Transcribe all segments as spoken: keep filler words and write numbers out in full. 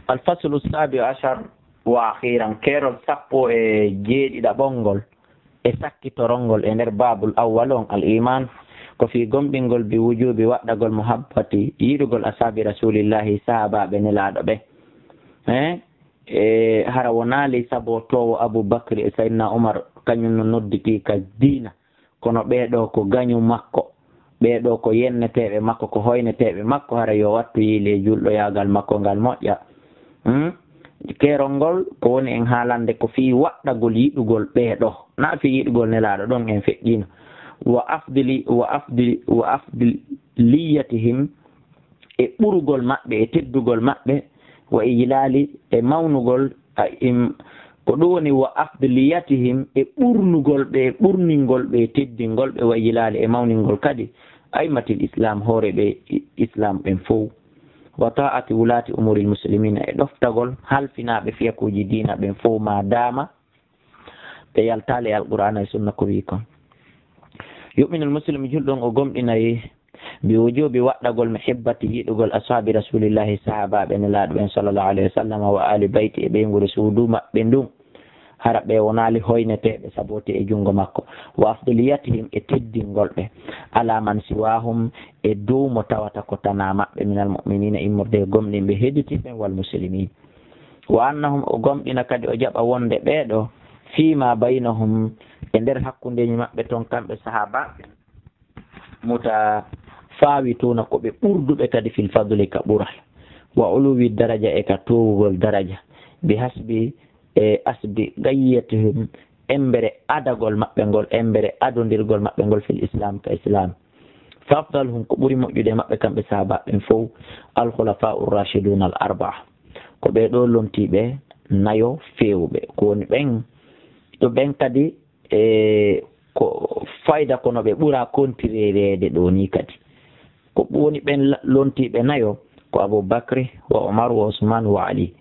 Al faslu sabi ashar wa akhiran, keerol sappo e jeeɗiɗaɓol ngol e sakkitorol ngol e nder baabul awwal on, al iman, ko fii gomɗingol bi wujubi waɗɗagol muhabbati yiɗugol ashabi rasulillahi, sahaabaaɓe nelaaɗo ɓe. Eh, e hara wonaali sabotoowo Abu Bakri e Sayyidina Umar, kañum no nodditii ka diina, kono ɓee ɗoo ko gañu makko, ɓee ɗoo ko yenneteeɓe makko, ko hoyneteeɓe makko, hara yo wattu yiile e julɗoyaagal makko ngal moƴƴa. Hmm? Keerol ngol ko woni en haalande ko fii waɗɗagol yiɗugol ɓee ɗoo, na fii yiɗugol nelaaɗo ɗon en feƴƴiino. Wa afdili, wa afdili, wa afdiliyatihim, e ɓurugol maɓɓe, e teddugol maɓɓe, wa ijlaali, e mawnugol, a, im, ko ɗum woni wa afdiliyatihim, e ɓurnugol ɓe, e ɓurningol ɓe, e teddingol ɓe, wa ijlaali, e mawningol kadi aimmatil islam, hoore ɓe i-, islam ɓen fow. Wa taati wulaati umuril muslimina, e ɗoftagol halfinaaɓe fiyakuuji diina ɓen fow, ma dama ɓe yaltaali e Alqur'aana e Sunna ko wii kon. Yu'minul muslim, julɗo on o gomɗinay bi wujubi waɗɗagol muhibbati yiɗugol ashaabi rasulillahi, sahaabaaɓe nelaaɗo ɓen sallallahu alayhi wa sallam, wa ali bayti, e ɓeynguure suudu maɓɓe ndun. Hara ɓe wonaali hoyneteeɓe sabote e junngo makko. Wa afdaliyatihim, e teddingol ɓe. Ala man siwahum, e dow mo tawata ko tanaa maɓɓe, minal mu'minina, immorde e gomɗinɓe hedditiiɓe ɓen, wal muslimin. Wa annahum, o gomɗina kadi o jaɓa wonde ɓee ɗoo, fii ma baynahum, e nder hakkundeeji maɓɓe ton kamɓe sahaabaaɓe, mutafaawituuna, ko ɓe ɓurduɓe kadi fil fadli ka ɓural, wa uluwi daraja, e ka toowugol daraja, bi hasbi, e asbi gayyatihim, embere adagol maɓɓe ngol, embere adondirgol maɓɓe ngol fil islam ka islam. Fa afdaluhum, ko ɓuri moƴƴude e maɓɓe kamɓe sahaabaaɓe ɓen fow, al khulafa'ur rashidun al arba'a, ko ɓee ɗoo lontiiɓe nayo feewuɓe, ko woni ɓen, ɗo ɓen kadi, e ko fayda, kono ɓe ɓura kontirereede ɗoo nii kadi. Ko woni ɓen la-, lontiiɓe nayo, ko Abu Bakri, wa Umar, wa Usman, wa Ali,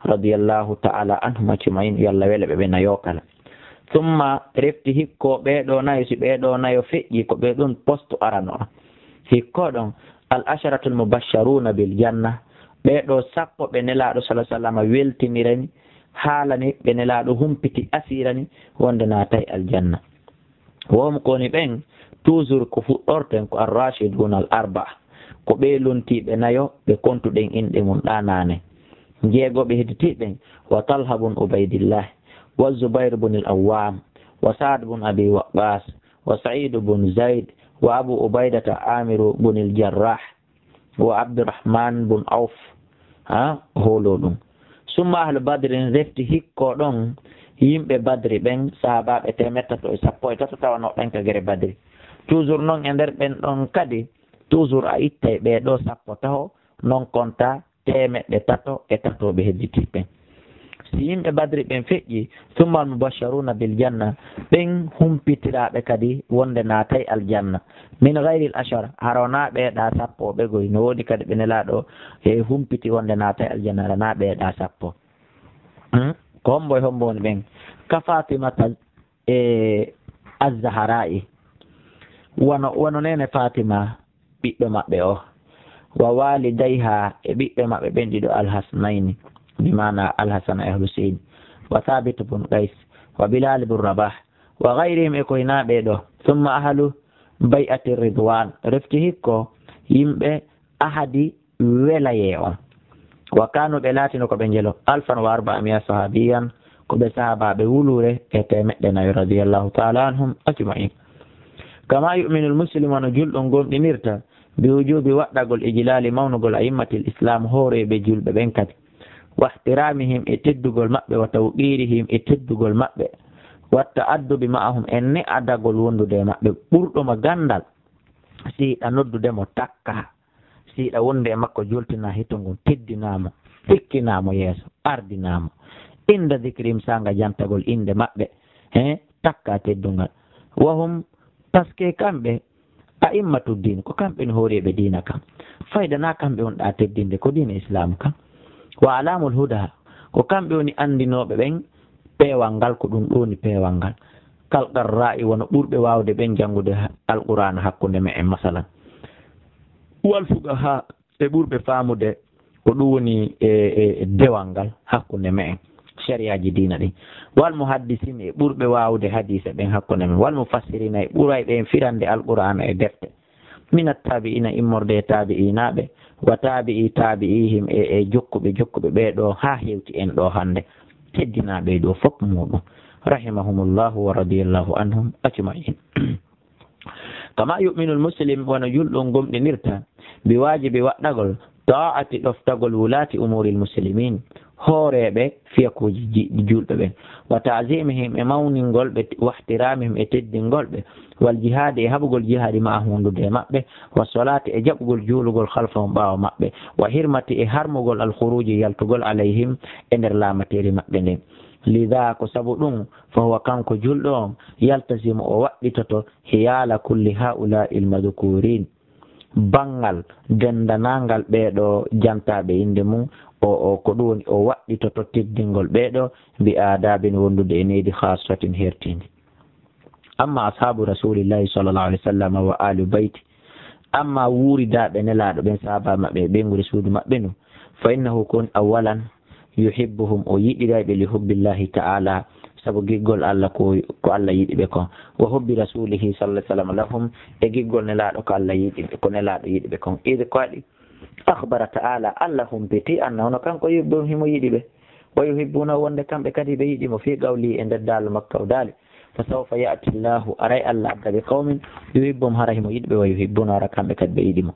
radiyallahu ta'ala anhum ajma'in, yo Allah wele ɓe ɓe nayo kala. Summa, refti hikko ɓee ɗoo nayo, si ɓee ɗoo nayo feƴƴi, ko ɓee ɗon postu arano on. Hikko ɗon, al asharatul mubashsharuna bil janna, ɓee ɗoo sappo ɓe Nelaaɗo sallallahu alaihi wasallam weltinirani, haalani, ɓe Nelaaɗo humpiti, asirani wonde naatay aljanna. Wo hom ko woni ɓen, toujours ko fuɗɗorten ko ar-rashidun al-arba'a, ko ɓee lontiiɓe nayo ɓe kontuɗen inɗe mun ɗaa naane. Jeegoɓe hedditiiɓe ɓen, wa Talha bun Ubaydillah, wa Zubair bun al-Awwam, wa Sa'd bun Abi Waqqas, wa Sa'id bun Zaid, wa Abu Ubaidata Amiru bun al-Jarrah, wa Abdurrahman bun Auf, ha, hoolo ɗum. Summa ahlu Badrin, refti hikko ɗon yimɓe Badri ɓen, sahaabaaɓe teemeɗɗe tato e sappo e tato tawanoo ɓen ka gere Badri. Toujours non e nder ɓen ɗon kadi, toujours a ittay ɓee ɗoo sappo taho, non konta teemeɗɗe tato e tato ɓe hedditi ɓen. Si yimɓe Badri ɓen feƴƴi, summa al-mubashsharuna bil janna, ɓen humpitiraaɓe kadi wonde naatay aljanna. Min ghayril ashara, hara wonaa ɓee ɗaa sappo ɓe goy, no woodi kadi ɓe Nelaaɗo e humpiti wonde naatay aljanna, hara naa ɓee ɗaa sappo. Hmm? Ko hombo e hombo woni ɓen? Ka Fatimata e Az-Zahra'i. Wano, wano neene Fatima, ɓiɗɗo maɓɓe o, wa walidayha, e ɓiɓɓe maɓɓe ɓen ɗiɗo, Al-Hasnayni, bi maana Al-Hasan e Al-Husayn, wa Thabit bun Qais, wa Bilal bun Rabah, wa ghayrihim, e koynaaɓe ɗo. Summa ahlu bay'ati ridwan, refti hikko yimɓe ahadi welayee on. Wa kanu, ɓe laatino ko ɓe njelo, alfan wa arba'a mi'a sahabiyan, ko ɓe sahaabaaɓe wuluure e teemeɗɗe nayo, radiyallahu ta'ala anhum ajma'in. Kama yu'minul muslimu, wano julɗo gomɗinirta, bi wujubi waɗɗagol ijlaali mawnugol a'immatil islam, hooreeɓe julɓe ɓen kadi. Wa ihtiramihim, e teddugol maɓɓe, wa tawqirihim, e teddugol maɓɓe. Wa ta'addubi ma'ahum, e ne'adagol wondude e maɓɓe, ɓurɗo mo gandal, si hiɗa noddude mo takka. Si hiɗa wonde e makko, joltinaa hito ngun, teddinaa mo, tikkinaa mo yeeso, ardinaa mo. Inda dhikrihim, saanga jantagol innde maɓɓe, he, takkaa teddungal. Wa hum, parce que kamɓe, a'immatu diin, ko kamɓe woni hooreeɓe diina kan. Fayda naa kamɓe woni ɗaa teddinde, ko diina Islaamu kan. Wa a'lamul huda, ko kamɓe woni anndinooɓe ɓen peewal ngal, ko ɗum ɗoo woni peewal ngal. Kal qarra'i, wano ɓurɓe waawde ɓen janngude Alqur'aana hakkunde me'en, masalan. Wal fuqaha, e ɓurɓe faamude Ko ɗum woni e, e, e dewal ngal hakkunde me'en, sariyaaji diina ɗin. Wal muhaddisin, e ɓurɓe waawude hadiisa ɓen hakkunde men. Wal mufassirina, e ɓurayɓe en firande Alqur'aana e defte. Min attabi'ina, immorde e taabi'inaaɓe, wa taabi'i taabi'ihim, e, e jokkuɓe, jokkuɓe ɓee ɗoo haa hewti en ɗoo hannde. Teddinaaɓe e ɗoo fof muuɗum. Rahimahumullahu wa radiyallahu anhum ajma'in. Kama yu'minul muslim, wano julɗo on gomɗinirta, bi waajibi waɗɗagol, ta'ati ɗoftagol wulaati umuril muslimin, hooreeɓe fiyakuuji ji-, julɓe ɓen, wa ta'zimihim e mawningol ɓe, wa ihtiramihim e teddingol ɓe, wal jihaadi e haɓugol jihaadi ma'ahum wondude e maɓɓe, wa solaati e jaɓugol juulugol khalfahum ɓaawo maɓɓe, wa hirmati e harmugol al khuruji yaltugol alayhim e nder laamateeri maɓɓe ndin. Lidaa ko sabu ɗum, fa huwa kanko julɗo on, yaltasimu o waɗɗitoto hiyaala kulli haa'ulaa'il madhkurin. Banngal denndanangal ɓee ɗoo jantaaɓe innde mum, o, o, ko ɗum woni o waɗɗitoto teddingol ɓee ɗoo, bi aadaabin wondude e needi khaassatin hertiindi. Amma ashaabu rasulillahi sallallahu alaihi wasallam wa alu bayti, amma wuuridaaɓe nelaaɗo ɓen, sahaaba maɓɓe, ɓeynguure suudu maɓɓe ndu, fa innahu kun awwalan yuhibbuhum, o yiɗiray ɓe li hubbillahi ta'ala, sabu giggol Allah ko, ko Allah yiɗi ɓe kon. Wa hubbi rasulihi sallallahu alaihi wasallam lahum, e giggol nelaaɗo ko Allah yiɗi ɓe, ko nelaaɗo yiɗi ɓe kon. Id ko waɗi, akhbara ta'ala, Allah humpiti, annahu no kanko yuhibbuhum himo yiɗi ɓe. Wa yuhibbuna wonde kamɓe kadi ɓe yiɗi mo fi qawli e nder daalu makko o daali. Fa sawfa ya'ti Allahu, aray Allah adda bi qawmin yuhibbum, hara himo yiɗi ɓe, wa yuhibbuna, hara kamɓe kadi ɓe yiɗi mo.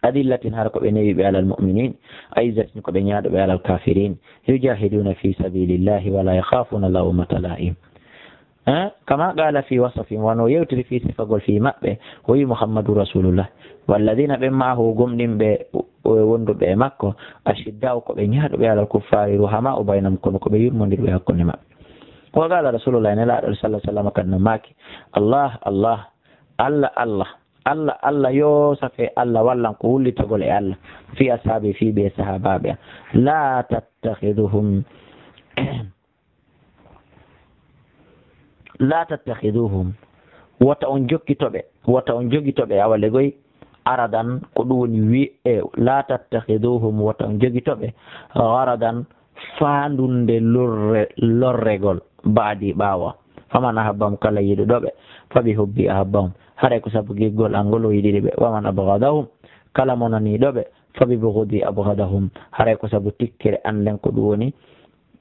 Adillatin, hara ko ɓe newi ɓe alal mu'minin, aizzatin ko ɓe ñaaɗo ɓe alal kafirin, yujahiduna fi sabilillahi wa la yakhafuna lawmata la'im. Eh, kama qala fi wasfihim, wano yewtiri fi sifagol fi maɓɓe, o wi Muhammadu Rasulullah. Walladina ɓen ma'ahu gomɗinɓe o-, o wonduɓe e makko, ashidda'u ko ɓe ñaaɗo ɓe alal kuffari, ruhama'u bainahum kono ko ɓe yurmondirɓe hakkunde maɓɓe. Wa qala Rasulullah, nelaaɗo sallallahu alaihi wasallam kadi no maaki, Allah, Allah, Allah, Allah, Allah, Allah, yo safe Allah wallan ko wullitagol e Allah. Fi ashabi, fi ɓe sahabaɓe am. La tattakhiduhum, la tattakhiduhum. Wota on jokkito ɓe, wota on jogito ɓe awa legoy aradan, ko ɗum woni wi-, e, la tattakhiduhum, wota on jogito ɓe gharadan, faandunde lorre-, lorregol, baadi ɓaawo. Faman ahabbahum, kala yiɗuɗo ɓe, fa bi hubbi ahabbahum, haray ko sabu giggol an ngol o yiɗiri ɓe. Waman abghadahum, kala monaniiɗo ɓe, fa bi bughdi abghadahum, haray ko sabu tikkere an nden ko ɗum woni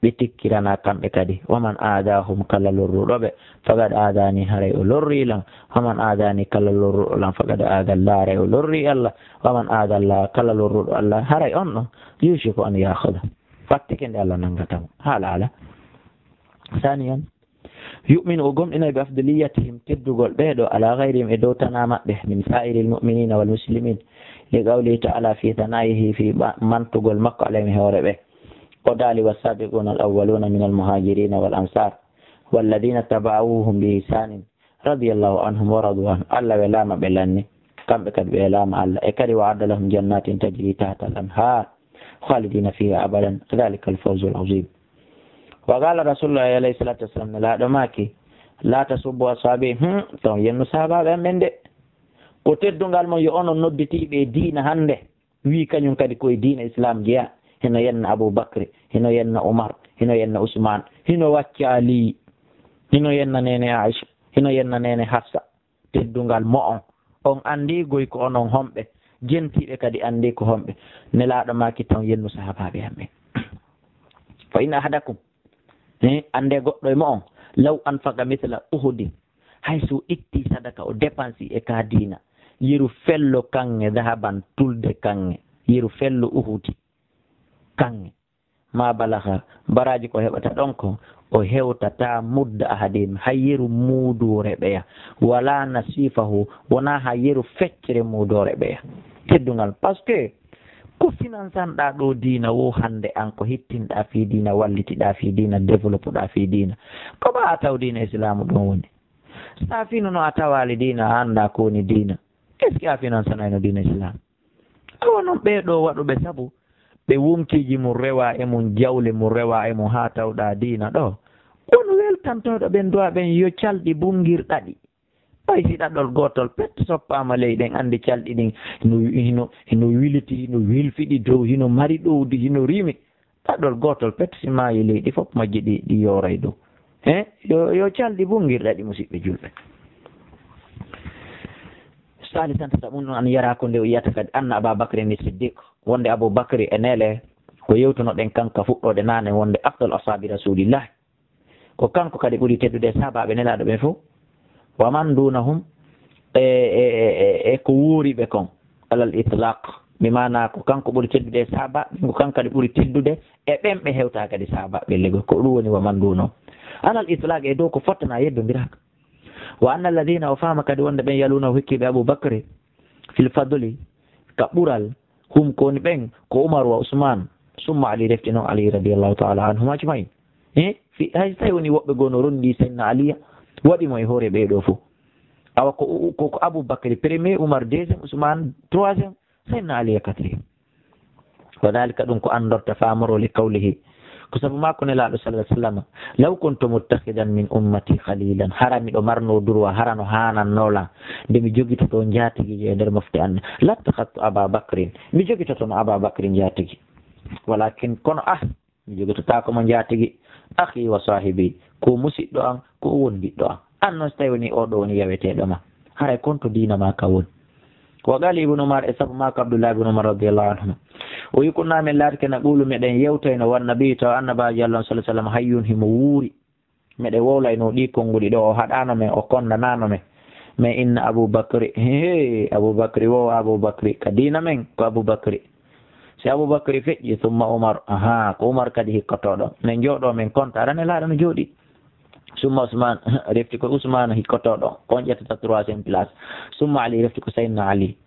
ɓe tikkirana kamɓe kadi. Waman aadahum, kala lorruɗo ɓe, faqad aadani, haray o lorri lan. Waman aadani, kala lorruɗo lan, faqad aada Allah, haray o lorri Allah. Waman aada Allah, kala lorruɗo Allah, haray on ɗon, yushiku an ya'khudha. Fattike nde Allah nangata mo. Haala ala. Saniyan, yu'minu, o gomɗinay bi afdaliyatihim, teddugol ɓee ɗoo, ala ghayrihim, e dow tanaa maɓɓe, min sa'iril mu'minina wal muslimin. Li qawlihi ta'ala fi thana'ihi, fi ba-, mantugol makko alayhim, e hoore ɓe. O daali, wassabiquna al awwaluna min al muhajirina wal ansar, walladina taba'uhum bi ihsanin, radiyallahu anhum wa radu anhu. Allah welaama ɓe lanni, kamɓe kadi ɓe welaama Allah. E kadi, wa adda lahum jannatin tajri tahta al anhar, khalidina fiha abadan, dhalika al fawzu al azim. Wa qala Rasulullah alayhi salatu wassalam, nelaaɗo maaki, la tasubbu ashabi, hmm, ton yennu sahabaaɓe am ɓen de. Ko teddungal mon yo onon nodditiiɓe e diina hannde, wii kañum kadi ko e diina Islam jeyaa. Hino yenna Abu Bakri, hino yenna Umar, hino yenna Usman, hino wacca Ali, hino yenna neene Aisha, hino yenna neene Hafsa. Teddungal mo'on. On anndi goy ko onon homɓe. Jentiiɓe kadi anndi ko homɓe. Nelaaɗo maaki ton yennu sahabaaɓe am ɓen. Fa inna ahadakum, eh, annde goɗɗo e mo'on, law anfaqa mithla Uhudin, hay so itti sadaka o dépensi e ka diina, yeru fello kaŋŋe dahaban tulde kaŋŋe, yeru fello Uhudi kaŋŋe. Ma balagha, baraaji ko heɓata ɗon ko, o hewtata mudda ahadihim, hay yeru muudoore ɓeya, wala nasifahu, wona hay yeru feccere muudoore ɓeya. Teddungal, parce que ko finansanɗaa ɗo diina wo hannde an, ko hittinɗaa fii diina, wallitiɗaa fii diina, développeɗaa fii diina, ko ɓa a taw diina Islaamu ɗum woni. Sa fino no a tawaali diina, a anndaa ko woni diina. Est-ce que a finansanayno diina Islaamu? Awa non ɓee ɗoo waɗuɓe sabu ɓe wonkiiji mum rewa e mum, jawle mum rewa e mum, haa tawɗaa diina ɗoo. Won weltantooɗo ɓen du'a ɓen yo calɗi bungirɗaɗi. Ɓay si ɗaɗol gootol pet soppaama ley ɗen, anndi calɗi ɗin hino, hino, hino wiliti, hino wilfiɗi dow, hino mari ɗowdi, hino rimi. Ɗaɗol gootol pet si maayi ley ɗi fof majji ɗi, ɗi yooray dow. He? Yo, yo calɗi bunngir ɗaɗi, musiɓɓe julɓe. Saalisan tata ɗum ɗon an yara ko nde o yiyata kadi anna Aba Bakri ni Siddiq, wonde Abu Bakri e neele ko yewtunoɗen kanka fuɗɗoode naane wonde afdal ashaabi Rasuulillah. Ko kanko kadi ɓuri teddude e sahaabaaɓe Nelaaɗo ɓen fof. Wa man dunahum, e, e, e, e, e ko wuuri ɓe kon, alal itlaq. Mi maana ko kanko ɓuri teddude e sahaabaaɓe, ko kanko kadi ɓuri teddude e ɓen ɓe hewtaa kadi sahaabaaɓe lego. Ko ɗum woni wa man dunahum. Alal itlaq, e dow ko fottana yeddondiraaka. Wa anna alladhina, o faama kadi wonde ɓen yaluna o hikkiiɓe Abu Bakri fil fadli, ka ɓural, hum ko woni ɓen, ko Umar wa Usman, summa Ali, refti noon Ali radiyallahu ta'ala anhum ajmain. E, fi, hay so tawi woni woɓɓe goo no ronndi Seydina Aliya, waɗi mo e hoore ɓee ɗoo fof. Awa ko, ko, ko Abu Bakri premier, Umar deuxième, Usman troisième, Seydina Aliya quatrième. Wa dhalika, ɗum ko anndorta faamoroo li qawlihi, ko sabu makko Nelaaɗo sallallahu alaihi wasallam, law kuntu muttakhidan min ummati khalilan, hara miɗo marnoo droit, hara no haanannoo lan, nde mi jogitoto njaatigiijo e nder mofte an, lattakhadtu Aba Bakrin, mi jogitotono Aba Bakrin njaatigi. Walakin, kono ah, mi jogitotaako mo njaatigi. Akhi wa sahibi, ko musiɗɗo an, ko wondiɗɗo an. An noon, so tawi woni oo ɗoo woni yaweteeɗo ma, haray kon to diina maa ka woni. Wa qala Ibnu Umar, e sabu makko Abdullah ibn Umar radiyallahu anhuma, o wi, kunna, min laatike, naqulu, meɗen yewtayno, wan nabi, tawa Annabaajo Allah on sallallahu alaihi wasallam hayyun, himo wuuri. Meɗen wowlayno ɗii konnguɗi ɗoo, o haɗaano men, o kondanaano men. Mais inna Abu Bakri, he, Abu Bakri, wo Abu Bakri, ka diina men ko Abu Bakri. Si Abu Bakri feƴƴi, summa Umar, aha, ko Umar kadi hikkotoo ɗon. Men jooɗoo, men konta, aɗa Nelaaɗo no jooɗi. Summa Usman, refti ko Usman hikkotoo ɗon, ko on ƴettata troisième place. Summa Ali, refti ko Sayyidina Ali.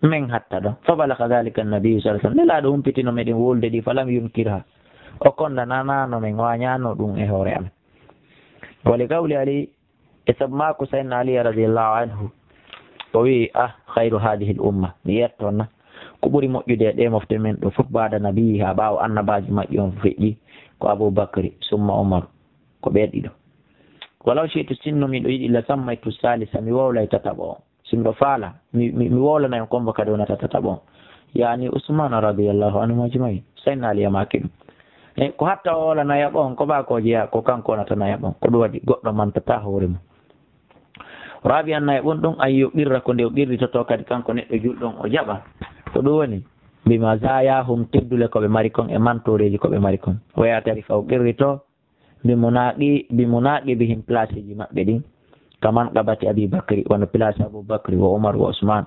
Men hatta ɗon. Fa balagha dhalika an-nabi sallallahu alaihi wasallam. Nelaaɗo humpitino meɗen wolde ɗi, falam yunkirha. O kondananaano men, waañaano ɗum e hoore amen. Wa li qawli Ali, e sabu makko Sayyidina Ali radiyallahu anhu, o wi, ah, khayru hadhihi al-umma, mi yetto na, ko ɓuri moƴƴude e ɗee mofte men ɗoo fof, ba'da nabiyyiha, ɓaawo Annabaajo majji on feƴƴi, ko Abu Bakri, summa Umar, ko ɓee ɗiɗo. Walaw shi'tu, sinno miɗo yiɗi, la sammaytu salisa, mi wowlay tataɓo on. Si miɗo faala, mi, mi, mi wowlanay on kombo kadi wonata tataɓo on. Yaani Usmana radiyallahu anhum ajmain. Sayyidina Ali yamaki ɗum. E, ko hatta o wowlana yaɓo on, ko ɓa ko jeya, ko kanko wonata na yaɓo on. Ko ɗum waɗi goɗɗo mantata hoore mum. Rabi an na yaɓon ɗum, an yo qirra ko nde o qirritoto kadi kanko neɗɗo julɗo on, o jaɓa. Ko ɗum woni, bima zayahum, teddule ko ɓe mari kon e mantooreeji ko ɓe mari kon. Waya tari fa o qirrito, bi munaqi-, bi munaqibihim, placeji maɓɓe ɗin, ka manqabati Abi Bakri, wano place Abu Bakri, wa Umar, wa Usman,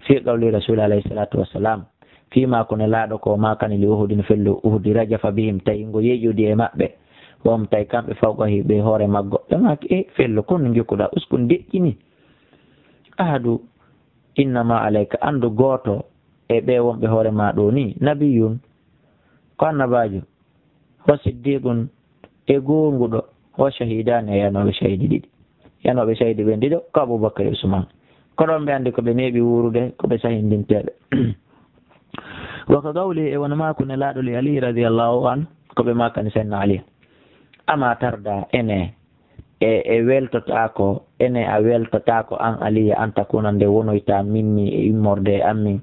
fi qawli Rasul alayhi salatu wassalam, fima ko Nelaaɗo ko makani li Uhudin, fello Uhudi, rajafa bihim, tawi ngo yeƴodi e maɓɓe, wa hum, tawi kamɓe fawqahi, ɓe hoore maggo, ɓe maki, e fello, kono jokkuɗa, uskun, deƴƴini. Ahadu, innama alayka, andu gooto e ɓe wonɓe hoore ma ɗo ni, nabiyun, ko annabaajo, wa siddiqun, e goonguɗo, wa shahidaani, e yanooɓe shahidi ɗiɗi. Yanooɓe shahidi ɓen ɗiɗo ko Abubakar e Usman. Ko ɗon ɓe anndi ko ɓe neeɓi wuurude, ko ɓe sahindinteeɓe. Wa ka qawli, e wano maaku Nelaaɗo li Ali radiyallahu anhu, ko ɓe maakani Sayyidina Ali. Ama tarda, ene, e, e weltotaako, ene a weltotaako an Aliya, an takuna, nde wonoyta minni e immorde e an min,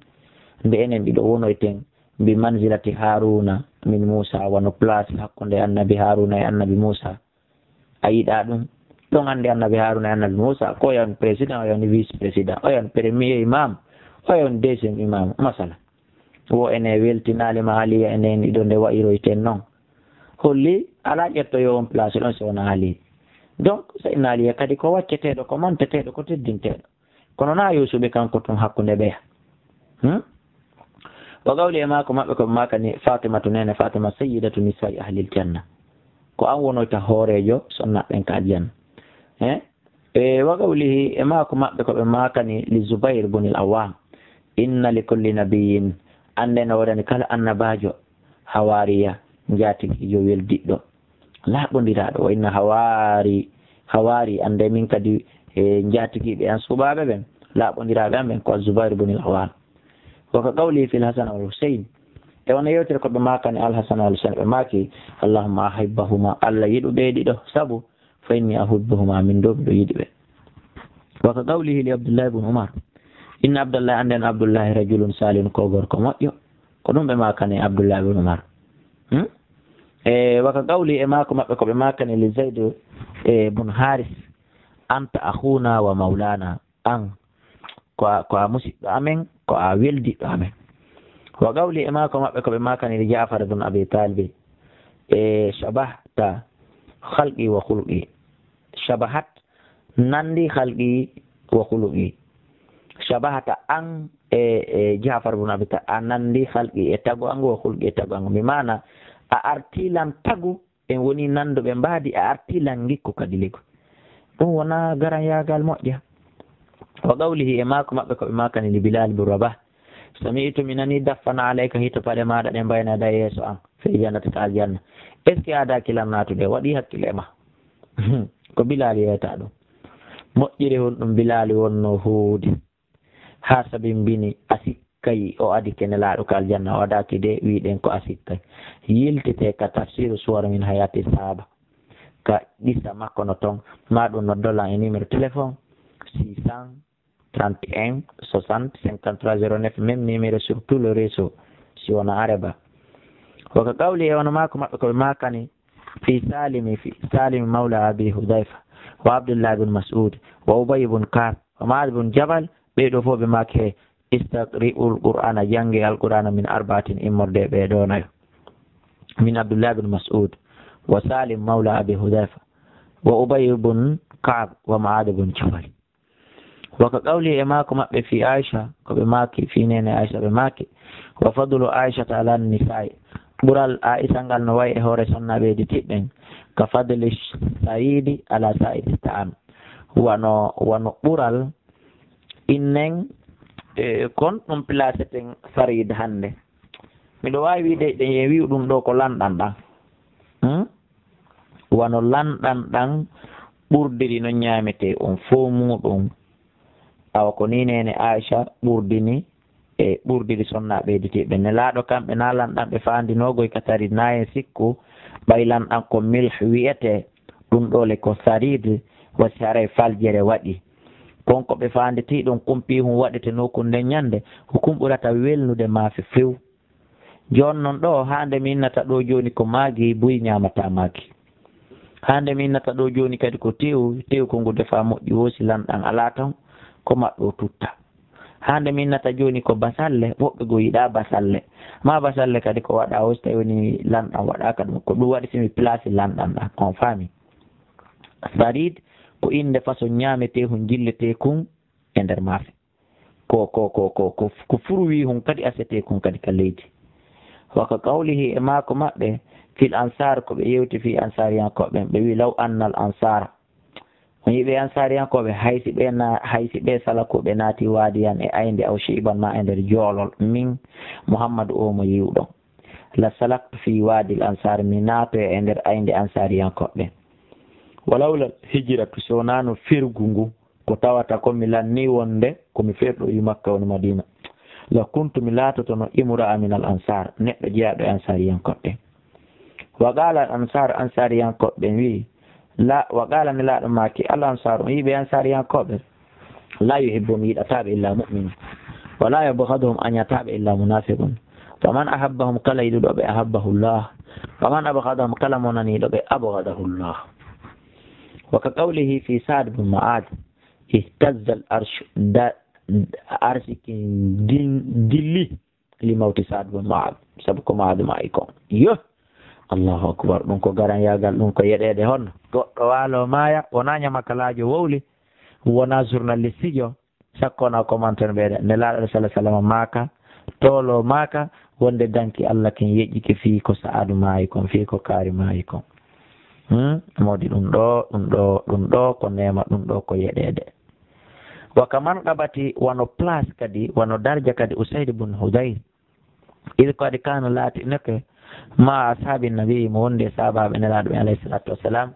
nde enen ɗiɗo wonoyten, bi manzilati Haruna min Musa, wano place hakkunde annabi Haruna e annabi Musa. A yiɗa ɗum? Ɗon anndi annabi Haruna e annabi Musa, ko oya on président, oya on vice président, oya on premier imam, oya on deuxième imam, masala. Wo ene weltinaali ma Aliya, enen ɗiɗo nde wa'iroyten non. Holli alaa ƴettoyo on place ɗon si wona Ali. Donc, Sayyidina Aliya kadi ko wacceteeɗo, ko manteteeɗo, ko teddinteeɗo. Kono na Yuusuɓe kanko tun hakkunde ɓeya. Hmm? Wa qawli, e maako maɓɓe ko ɓe maakani Fatimatu, neene Fatima, sayyidatu nisa'i ahlil janna. Ko an wonoyta hooreejo sonna ɓen ka aljanna. Eh? E wa qawlihi, e maako maɓɓe ko ɓe maakani li Zubayr ibn al-Awwam. Inna li kulli nabiyyin, annden no woodani kala annabaajo, hawariya, njaatigiijo weldiɗɗo. Laaɓondiraaɗo, wa inna hawari, hawari, annde min kadi e njaatigiiɓe an suɓaaɓe ɓen, laaɓondiraaɓe an ɓen ko Zubayr ibn al-Awwam. Wa ka qawli fil Hasan wal Husayn, e wona yewtere ko ɓe maakani Al Hasan wal Husayn, ɓe maaki, Allahumma ahibbahuma, Allah yiɗu ɓe ɗiɗo, sabu fa inni uhibbuhuma, min ɗo miɗo yiɗi ɓe. Wa ka qawlihi li Abdullahi bun Umar. Inna Abdullahi, annden Abdullahi rajulun salihun, ko gorko moƴƴo. Ko ɗum ɓe maakani Abdullahi bun Umar. Hmm? E, wa ka qawli e maako maɓɓe ko ɓe maakani li Zayd, e, bun Haris. Anta akhuna wa maulana. An, ko a, ko a musiɗɗo amen, ko a weldiɗɗo amen. Wa qawli e maako maɓɓe ko ɓe maakani li Ja'far bun Abi Talib. E, shabahta khalqi wa khulqi. Shabahat, nanndi khalqi wa khuluqi. Shabahata an e, e Ja'far bun Abi Ta-, a nanndi khalqi e tagu an, wa khuluqi e tagu an. Bi maana, a arti lan tagu, en woni nannduɓe mbaadi, a arti lan ngikku kadi ligu. Ɗum wona garanyaagal moƴƴa. Wa qawlihi e maako maɓɓe ko ɓe maakani li Bilal bun Rabah. Sami'tu, mi nani, daffana alayka, hito paɗe maaɗa ɗen, bayna yaday, yeeso an, fil jannati, ka aljanna. Est-ce que a adaaki lan naatude? Waɗi hakkille e ma. Ko Bilal yeeta ɗum. Moƴƴiri honɗum Bilal wonno huude? Haa sabimbini a sikkay o adike Nelaaɗo ka aljanna, o adaaki de, wiɗen ko a sikkay. Yiltete ka tafsiru suwar min hayati sahaba. Ka qissa makko no ton, ma ɗum noddo lan e numéro téléphone six cent trente et un soixante cinquante-trois zéro neuf, même numéro sur tout le réseau, si wona areba. Wa ka qawli e wano maako maɓɓe ko ɓe maakani fi Salimi, fi Salimi mawla Abi Hudayfa, wa Abdullah bin Mas'ud, wa Ubay bin Ka'b, wa Ma'ad bin Jabal, ɓee ɗoo fof ɓe maaki he, istaqri'ul Qur'ana, jannge Al-Qur'ana min arba'atin, immorde e ɓee ɗoo nayo. Min Abdullah bin Mas'ud, wa Salim mawla Abi Hudayfa, wa Ubay bin Ka'b, wa Ma'ad bin Jabal. Wa ka qawli e maako maɓɓe fi Aisha, ko ɓe maaki fi neene Aisha ɓe maaki, wa fadlu Aisha ala nisa'i. Ɓural Aisha ngal no wayi e hoore sonnaaɓe ɓeyditiiɓe ɓen, ka fadli saridi ala sa'iri ta'am. Wano, wano ɓural innen, e, kon ɗum placeten sarid hannde. Miɗo waawi wiide, ɗen e wi'u ɗum ɗoo ko lanɗan ɗan. Hmm? Wano lanɗan ɗan ɓurdiri non ñaametee on fow muuɗum. Awa ko nii neene Aisha ɓurdini e ɓurdiri sonnaaɓe ɓeyditiiɓe. Nelaaɗo kamɓe na lanɗan ɓe faandinoogoy ka sarid na en sikku, ɓay lanɗan ko milh wi'etee, ɗum ɗoo le ko sarid, wa si haray faljere waɗi. Kon ko ɓe faanditii ɗum, kun piihun waɗetee nokku nden ñande, ko kun ɓurata welnude maafe few. Jooni non ɗoo, haa nde mi innata ɗoo jooni ko maagi, buy ñaamataa maagi. Haa nde mi innata ɗoo jooni kadi ko tew, tew ko ngu defaa moƴƴi woo si lanɗan alaa ton, ko maɗɗoo tutta. Haa nde mi innata jooni ko basalle, woɓɓe goo yiɗaa basalle. Maa basalle kadi ko waɗaa woo si tawii woni lanɗan waɗaaka ɗum. Ko ɗum waɗi si mi place lanɗan ɗan. On faami? Sarid ko innde façon ñaameteehun jilleteekun e nder maafe. Ko, ko, ko, ko, ko, ko fruit hun kadi asetee kun kadi ka leydi. Wa ka qawlihi e maako maɓɓe, fil ansar, ko ɓe yewti fii ansariyankooɓe ɓen, ɓe wi, law annal ansara. On yi'i ɓee ansariyankooɓe, hay si ɓee na-, hay si ɓee salakooɓe naati waadiyan e aynde aw shi'ban maa e nder joolol, min Muhammadu oo mo yi'uɗon. La salaktu fii waadil ansar, mi naatoya e nder aynde ansariyankooɓe ɓen. Walawlal hijratu, si wonaano fergu ngu, ko tawata ko mi lannii wonde ko mi ferɗoyi Makka woni Madina. La kuntu, mi laatotono, imra'a minal ansar, neɗɗo jeyaaɗo e ansariyankooɓe ɓen. Wa qaala al ansar, ansariyankooɓe ɓen wi'i, la, wa qaala, Nelaaɗo maaki, al ansar, on yi'i ɓee ansariyankooɓe, la yuhibbuhum, yiɗataa ɓe illa mu'minun, wa la yubghiduhum, añataa ɓe illa munafiqun. Faman ahabbahum, kala yiɗuɗo ɓe, ahabbahullah. Faman abghadahum, kala mo naniiɗo ɓe, abghadahullah. Wa ka qawlihi fi Sa'd bin Mu'adh, ihtazzal arsh, da-, arsi kin din-, dilli li mawti Sa'd bin Mu'adh, sabu ko Mu'adh maayi kon. Yo! Allahu akbar, ɗum ko garanyaagal, ɗum ko yeɗeede honno? Goɗɗo waalo maaya, wonaa ñamakalaajo wowli, wonaa journaliste jo, sakko wonaa commentaire mbeɗa. Nelaaɗo sallallahu alaihi wasallam maaka, toolo maaka, wonde danki Allah kin yeƴƴike fii ko Sa'adu maayi kon, fii ko kaari maayi kon. Hmm? Modi ɗum ɗoo, ɗum ɗoo, ɗum ɗoo ko neema, ɗum ɗoo ko yeɗeede. Wa kaman qabati, wano place kadi, wano darja kadi Usaid bun Hudayr. Id kadi kana laatinoke ma ashaabi nabi, mo wondi e sahabaaɓe Nelaaɗo ɓen alayhi salatu wassalam,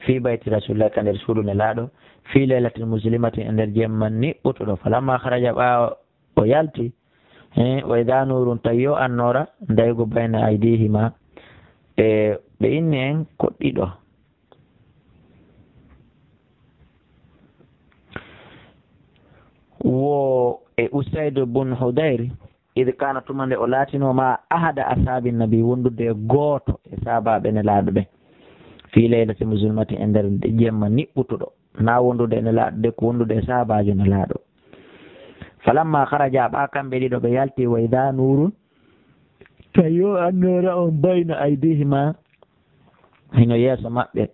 fi bayti Rasulillah, ka nder suudu Nelaaɗo, fi laylatin muslimatin, e nder jemma niɓɓutuɗo. Falamma kharaja, ɓaawo o yalti, eh, wa idha nurun, tawi yo annoora, daygu bayna aydihima, e ɓe inni en ko ɗiɗo. Wo e Usayd bun Hudayr, id kana, tuma nde o laatinoo, ma ahada ashaabin nabi, wondude e gooto e sahaabaaɓe Nelaaɗo ɓen, fii laylati muzlimati, e nder jemma niɓɓutuɗo, na wondude e Nelaaɗo de, ko wondude e sahaabaajo Nelaaɗo. Falamma kharaja, ɓa kamɓe ɗiɗo ɓe yalti, wa idha nurun, tawi o annoora on bayna aydihima, hino yeeso maɓɓe,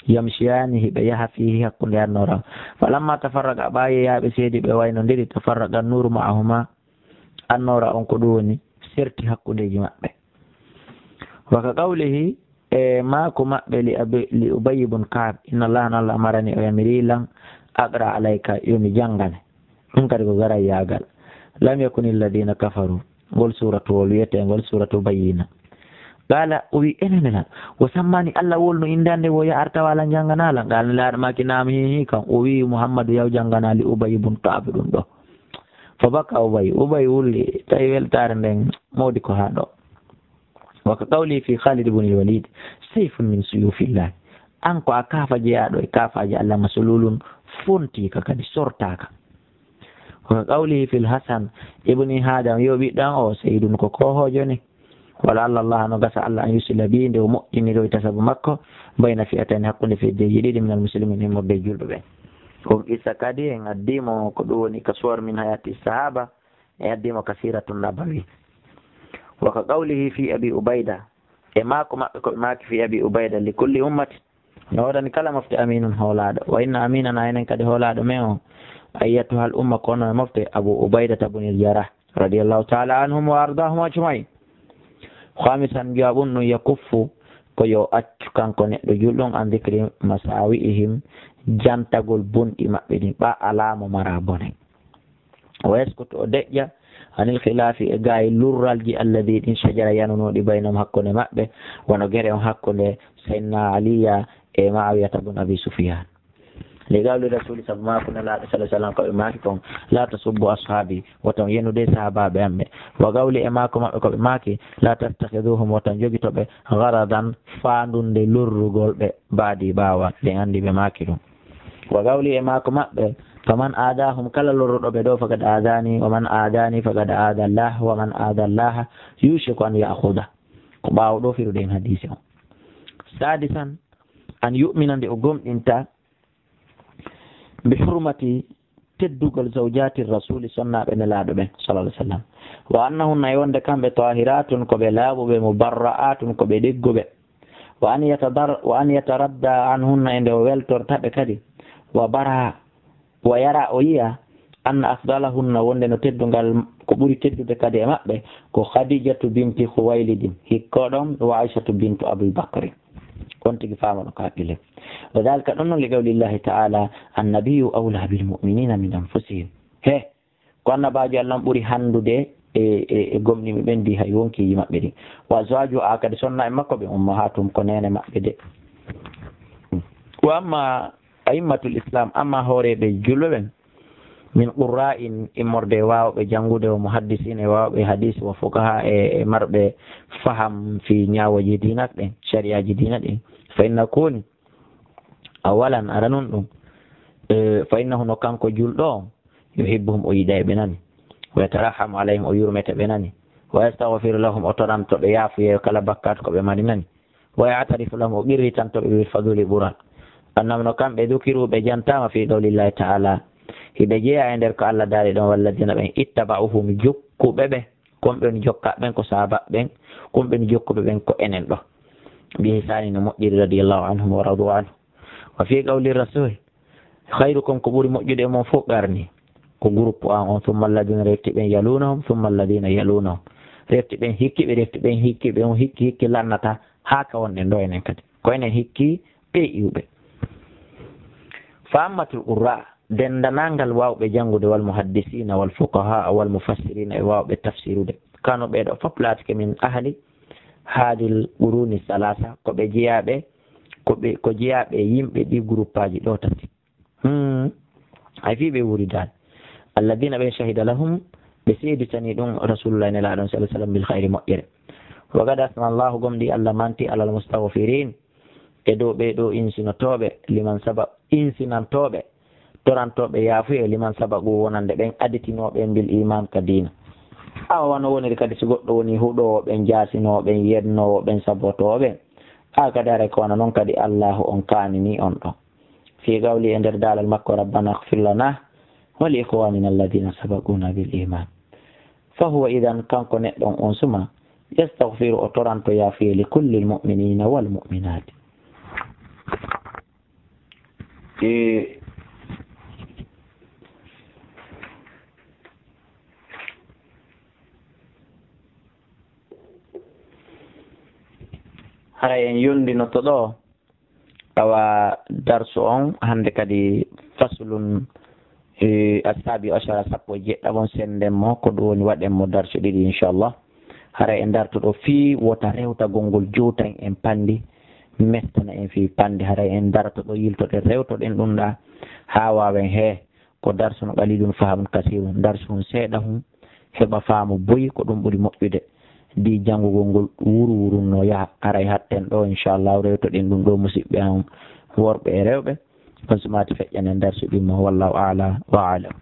yamshiyaani, hiɓe yaha fiihi, hakkunde annoora on. Falamma tafarraqa, ɓa yeeyaaɓe seedi ɓe waynondiri, tafarraqa nuru ma'ahuma, annoora on ko ɗum woni serti hakkundeeji maɓɓe. Wa ka qawlihi, e maaku maɓɓe li Abi-, li Ubayy ibn Ka'b, inna Allaha, no Allah amarani, o yamiri lan, aqra alayka, yo mi janngane. Ɗum kadi ko garayyaagal. Lam yakuni alladhina kafaru. Ngol suuratuwol wi'eteengol Suuratu Bayyina. Qaala, o wi'i, enen lan. Wo sammani Allah wol no innde an nde wo ya arta wala janngana lan. Qaala, Nelaaɗo maaki, naam, hii, hii, kan. O wi'i, Muhammadu, yaw janngana li Ubayy ibn Ka'b ɗum ɗo. Fa baka Ubayy. Ubayy wulli, tawi weltaare nden mawdi ko haa ɗo. Wa ka qawli fi Khalid ibn al-Walid, sayfun min suyufillah. An ko a kaafa jeyaaɗo e kaafaaji Allah, maslulun, fontiika kadi sortaaka. Wa ka qawlihi fil Hasan ibni Adam, yo ɓiɗɗo an o, sayyidun, ko koohoojo ni. Wala Allah, Allah no gasa Allah an yusila bi, nde o moƴƴiniroyta sabu makko, bayna fi'atayni, hakkunde feddeeji ɗiɗi, minal muslimin, immorde e julɓe ɓen. On qissa kadi en addii mo ko ɗum woni ka suwar min hayati sahaba, e addii mo ka siratun nabawi. Wa ka qawlihi fi Abi Ubayda, e maako maɓɓe ko ɓe maaki fi Abi Ubayda, li kulli ummati, no woodani kala mofte aminun hoolaaɗo. Wa inna aminana, enen kadi hoolaaɗo men o, ayyatuhal umma, kono e mofte Abu Ubaydata bunil Jarrah, radiyallahu ta'ala anhum wa ardahum ajma'in. Khamisan, njowaɓun ɗum, yakuffu, ko yo accu kanko neɗɗo julɗo an dhikri masawi'ihim, jantagol bonɗi maɓɓe ɗin, ɓa alaa mo mara bone. Wa yaskutu, o deƴƴa, anil khilafi, e gaay lurralji, alladhi, ɗin, shajara, yanunooɗi, baynahum, hakkunde maɓɓe, wano gere on hakkunde Sayyidina Aliya e Ma'awiyata bun Abi Sufyan. Li qawli Rasuli, sabu maaku Nelaaɗo sallallahu alaihi wasallam ko ɓe maaki kon, la tasubbu ashabi, woto on yenude sahaabaaɓe am ɓe. Wa qawli, e maaku maɓɓe ko ɓe maaki, la tattakhiduhum, woto on jogito ɓe, gharadan, faandunde lorrugol ɓe, baadi, ɓaawo an, ɓe anndi ɓe maaki ɗum. Wa qawli, e maaku maɓɓe, faman aadahum, kala lorruɗo ɓe ɗo, faqad aadani, wa man aadani faqad aada Allah, wa man aada Allah yushiku an ya'khuda. Ko ɓaawo ɗo firude en hadiise on. Sadisan, an yu'mina, nde o gomɗinta, bi hurmati, teddugol, zawjati rasuli, sonnaaɓe Nelaaɗo ɓen, sallallahu alaihi wasallam. Wa annahunna, e wonde kamɓe, tahiratun, ko ɓe laaɓuɓe, mubarra'atun, ko ɓe ɗigguɓe. Wa an yatadar-, wa an yataradda anhunna, e nde o weltorta ɓe kadi. Wa bara, wa yara, o yi'a, anna afdalahunna, wonde no teddungal, ko ɓuri teddude kadi e maɓɓe, ko Khadijatu binti Khuwaylidin, hikko ɗon, wa Aishatu bintu Abi Bakri. On tigi faama ɗo ka haqqille. Wa dhalika, ɗon non, li qawlillahi ta'ala, annabiyyu awla bil mu'minina min anfusihim. He, ko annabaajo Allah on ɓuri hanndude e, e, e gomɗinɓe ɓen, di hay wonkiiji maɓɓe ɗin. Wa azwaju, a kadi sonna e makko ɓe, ummahatuhum, ko neene maɓɓe de. Wa amma a'immatul Islam, amma hooreeɓe julɓe ɓen, min qurra'in, immorde e waawɓe janngude, wa muhaddisiin, e waawɓe hadiis, wa fuqaha, e, e marɓe faham fii ñaawooji diina ɗin, shari'aaji diina ɗin, fa inna kuni, awalan, aranun ɗum, e, fa innahu, no kanko julɗo on, yuhibbuhum, o yiɗay ɓe nani, wa yatarahamu alayhim, o yurmete ɓe nani, wa yastaghfiru lahum, o toɗanto ɓe yaafuye kala bakkaatu ko ɓe mari nani, wa ya'tarifu lahum, o qirritanto ɓe bil fadli, ɓural. Annam, no kamɓe, dhukiru, ɓe jantaama fi qawlillahi ta'ala, hiɓe jeyaa e nder ko Allah daali ɗon, walladina, ɓen, ittaba'uhum, jokkuɓe ɓe, kon ɓen jokka ɓen ko sahaaba ɓen, kon ɓen jokkuɓe ɓen ko enen ɗo. Bi ihsani, no moƴƴiri, radiyallahu anhum wa radu anhu. Wa fi qawli rasul, khayrukum, ko ɓuri moƴƴude e mon fof qarni, ko groupe an on, thumma alladhina, refti ɓen, yalunahum, thumma alladhina yalunahum, refti ɓen hikki ɓe, refti ɓen hikki ɓe, on hikki hikki lannata, haa ka wonɗen ɗo enen kadi. Ko enen hikki ɓe iwɓe. Fa ammatul qurra, denndanangal waawɓe janngude, wal muhaddisina, wal fuqaha, wal mufassirina, e waawɓe tafsirude. Kano, ɓee ɗo fof laatike min ahli hadil quruni salasa, ko ɓe jeyaaɓe, ko ɓe, ko jeyaaɓe yimɓe ɗi groupe aji ɗo tati. Hmm. Hay fii ɓe wuuridaani. Alladina ɓe shahida lahum, ɓe seeditani ɗum Rasulullah nelaaɗo on sallallahu alaihi wasallam bil khayri, moƴƴere. Wa qad asna Allahu, gomɗi Allah manti, alal mustaghfirin, e dow ɓee ɗoo insinotooɓe, liman sabaq, insinantooɓe, Torantooɓe yaafuyee liman sabaqu wonande ɓen aditinooɓe bil iman ka diina. Awa wano woniri kadi si goɗɗo woni huɗoowo ɓen, jaasinoowo ɓen, yennoowo ɓen, sabotoowo ɓen. A kadi haray ko wano non kadi Allahu on kaanini on ɗon. Fi qawli e nder daalal makko, "Rabbana ighfir lana wa li ikhwanina alladhina sabaquna bil iman." Fa huwa idan kanko neɗɗo on, on suma, yastaghfiru o toranto yaafuyee li kulli al mu'minina wal mu'minati. E haray en yondinoto ɗo, awa darsu on hannde kadi faslun, e, assabi ashara, sappo e jeɗɗaɓon, sennden mo, ko ɗum woni waɗen mo darsu ɗiɗi, inchallah. Haray en darto ɗo fii wota rewtagol ngol juutan en panndi, mestana en fii panndi. Haray en darto ɗo, yiltoɗen, rewtoɗen ɗum ɗa haa waawen hee. Ko darsu no qalilun fahamun kasirun, darsu hun seeɗa hun heɓa faamu boyi, ko ɗum ɓuri moƴƴude. Di janngugol ngol wuru wurun no yaha. Haray hatten ɗo, inchallah, rewtoɗen ɗum ɗo, musiɓɓe an worɓe e rewɓe. Kon sumaati feƴƴanen darsu ɗimmo. Wallahu a'la wa a'lam.